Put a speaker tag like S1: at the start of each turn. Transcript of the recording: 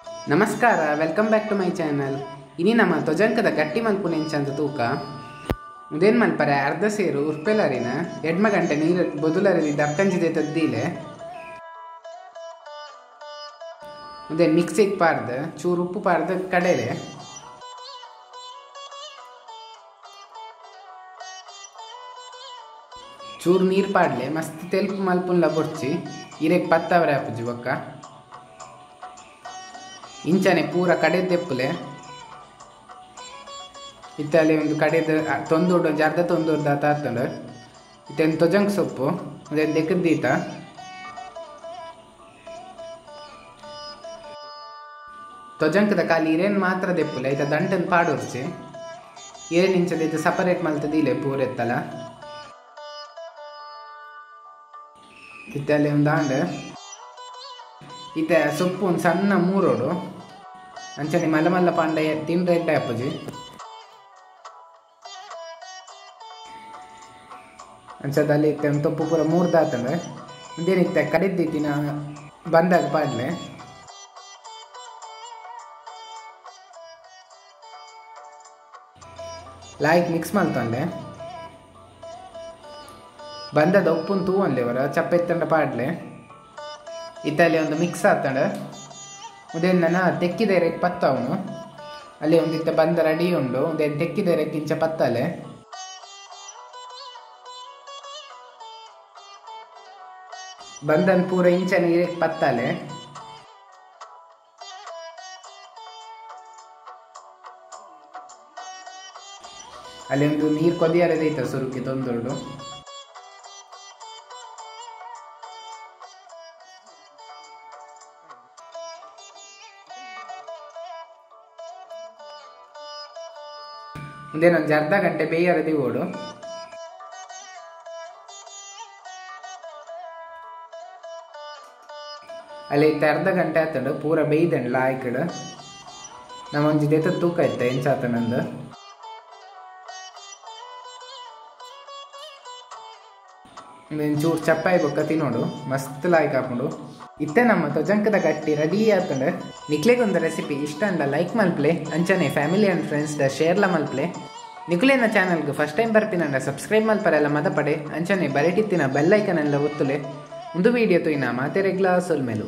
S1: ನಮಸ್ಕಾರ, welcome back to my channel. ಇನಿ ನಮ್ಮ ತೊಜಂಕದ ಗಟ್ಟಿ ಮಲ್ಪುನೆಂಚ ಅಂತ ತೂಕ ಉದೇನ್ ಮಲ್ಪರೆ ಅರ್ಧ ಸೇರು ಉರ್ಪೆಲರಿನ ಎಡ್ಮ ಗಂಟೆ ನೀರು ಬೊದುಲರಿ ದಕ್ಕಂಜಿದೆ ತದ್ದಿಲೆ ಉದೇನ್ ಮಿಕ್ಸಿಗೆ ಪಾರ್ದು ಚೂರು ಉಪ್ಪು ಪಾರ್ದು ಕಡೆಲೆ ಚೂರು ನೀರು ಪಾಡ್ಲೆ ಮಸ್ತ್ ತೆಲ್ಪು ಮಲ್ಪುನ್ಲ ಬೊರ್ಚಿ ಇರೆಗ್ ಪತ್ತವರೆ ಆಪುಜಿ ಬೊಕ್ಕ ಇಂಚನೆ ಪೂರ ಕಡೆದೆಪ್ಪುಲೆ ಇತ್ತಲ್ಲಿ ಒಂದು ಕಡೆದ ತೊಂದೂಡು ಒಂಜಿ ಅರ್ಧ ತೊಂದೂರು ದಾತ ಆತಂಡು ಇತ್ತೇನು ತೊಜಂಕ್ ಸೊಪ್ಪು ಅದೇನು ದೆಕ್ಕದೀತ ತೊಜಂಕದ ಖಾಲಿ ಇರೇನು ಮಾತ್ರ ದೆಪ್ಪುಲೆ ಐತ ದಂಟನ್ ಪಾಡೋರ್ಚಿ ಇರೇನು ಇಂಚದ ಇದು ಸಪರೇಟ್ ಮಲ್ತದಿಲೆ ಪೂರ ಎತ್ತಲ ಇತ್ತಲ್ಲಿ ಒಂದು ಆಂಡ್ ಇತ್ತೆ ಸೊಪ್ಪು ಒಂದು ಸಣ್ಣ ಮೂರೋಡು ಅಂಚನೆ ಮಲ್ಲ ಮಲ್ಲ ಪಾಂಡೆ ತಿಂಡ್ರೆ ಎಡ್ಡೆ ಅಪ್ಪುಜಿ ಅಂಚದಲ್ಲಿ ಇತ್ತೆ ಒಂದು ತೊಪ್ಪು ಪೂರ ಮೂರ್ದಾತಂದ್ರೆ ಒಂದೇನಿತ್ತೆ ಕಡಿದ್ದಿತ್ತಿನ ಬಂದಾಗ ಪಾಡ್ಲೆ ಲಾಯ್ಕ್ ಮಿಕ್ಸ್ ಮಲ್ತೊಂಡೆ ಬಂದದ ಉಪ್ಪುನ್ ತೂವನ್ಲೆ ಅವರ ಚಪ್ಪೆತ್ತಂಡ ಪಾಡ್ಲೆ ಇತ್ತಲ್ಲಿ ಒಂದು ಮಿಕ್ಸ್ ಆತಂಡ ಉದೇನು ನನ್ನ ತೆಕ್ಕಿದೆರೆ ಪತ್ತ ಅವನು ಅಲ್ಲಿ ಒಂದಿತ್ತ ಬಂದ ರೆಡಿ ಉಂಡು ಉದೇನು ತೆಕ್ಕಿದೆರೆ ಕಿಂಚ ಪತ್ತಲೆ ಬಂದನ್ ಪೂರ ಇಂಚನೆ ಪತ್ತಲೆ ಅಲ್ಲಿ ಒಂದು ನೀರು ಕೊದಿಯರದೈತ ಸುರುಕಿ ತೊಂದೊಡ್ಡು ಮುಂದೇನೊಂದು ಅರ್ಧ ಗಂಟೆ ಬೇಯರದಿ ಓಡು ಅಲ್ಲಿ ಇತ್ತ ಅರ್ಧ ಗಂಟೆ ಆತಂಡು ಪೂರ ಬೇಯ್ದಂಡ್ಲ ಆಯ್ಕಡು ನಮ್ಮ ಒಂಜಿ ದೆತ್ತ ತೂಕ ಇತ್ತ ಎಂಚಾತನಂದು ಚೂರು ಚಪ್ಪಾಯಿ ಬೊಕ್ಕ ತಿನ್ನೋಡು ಮಸ್ತ್ ಲಾಯ್ಕ್ ಹಾಕೊಂಡು ಇತ್ತೆ ನಮ್ಮ ತೊಜಂಕದ ಗಟ್ಟಿ ರೆಡಿ ಆತಂಡು ನಿಕ್ಲೆಗೊಂದು ರೆಸಿಪಿ ಇಷ್ಟ ಅಂಡ ಲೈಕ್ ಮಲ್ಪ್ಲೆ ಅಂಚನೆ ಫ್ಯಾಮಿಲಿ ಆ್ಯಂಡ್ ಫ್ರೆಂಡ್ಸ್ the ಶೇರ್ಲ ಮಲ್ಪ್ಲೆ ನಿಕ್ಲೇನ ಚಾನಲ್ಗೆ ಫಸ್ಟ್ ಟೈಮ್ ಬರ್ಪಿನಂಡ ಸಬ್ಸ್ಕ್ರೈಬ್ ಮಲ್ಪರೆಲ್ಲ ಮದಪಡೆ ಅಂಚನೆ ಬರೆಟಿತ್ತಿನ ಬೆಲ್ಲೈಕನ್ ಎಲ್ಲ ಒತ್ತುಲೆ ಒಂದು ವೀಡಿಯೋ ತುಯ್ನ ಮಾತೆರೆಗ್ಲಾ ಸೊಲ್ಮೆಲು.